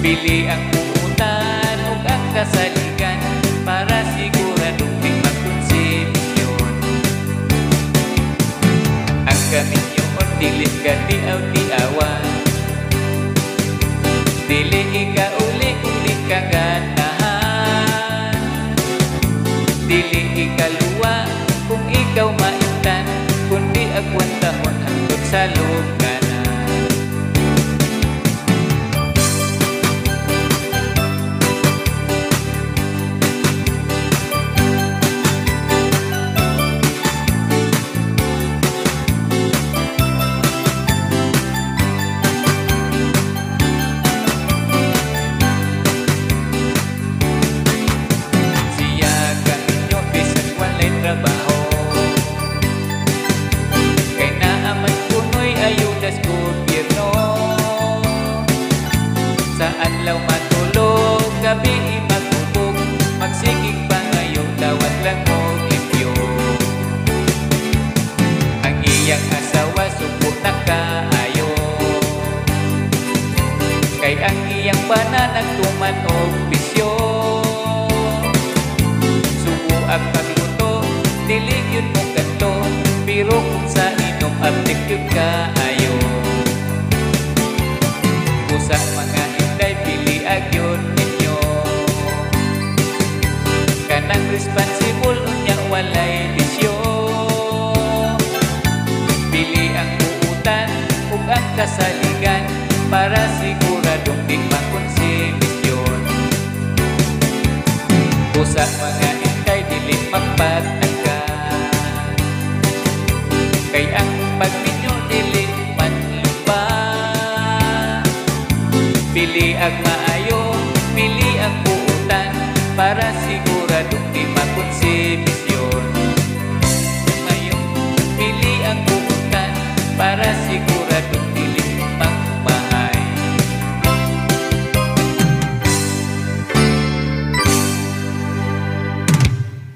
Pili ang buutan ug ang kasaligan para siguradong di makonsebisyon. Ang kaminyoon dili ka tiaw-tiawan, dili ikauli kung di ka ganahan, dili ikaluwa kung ikaw maimtan, kundi agwantahon hangtod sa lugnanan. Siya kaminyo bisan walay trabaho, kay naa man kuno'y ayudas gobyerno. Sa adlaw matulog, gabi magubog, magsigig pangayo, dawat lang og limpyo. Ang iyang asawa suko na kaayo, kay ang iyang bana nagtuman og bisyo. Suko ang pagluto, dili gyud mo kanto, pero kung sa inom abtik gyud kaayo. Usa mga inday pili agyod ninyo, kanang responsible unya walay bisyo. Pili ang buutan ug ang kasaligan para siguradong di makonsebisyon. Usa mga inday dili magpatangka, kay ang pagminyo dili manlumba. Pili ang maayo, pili ang buutan para siguradong di makonsebisyon. Mayo, pili ang buutan para siguro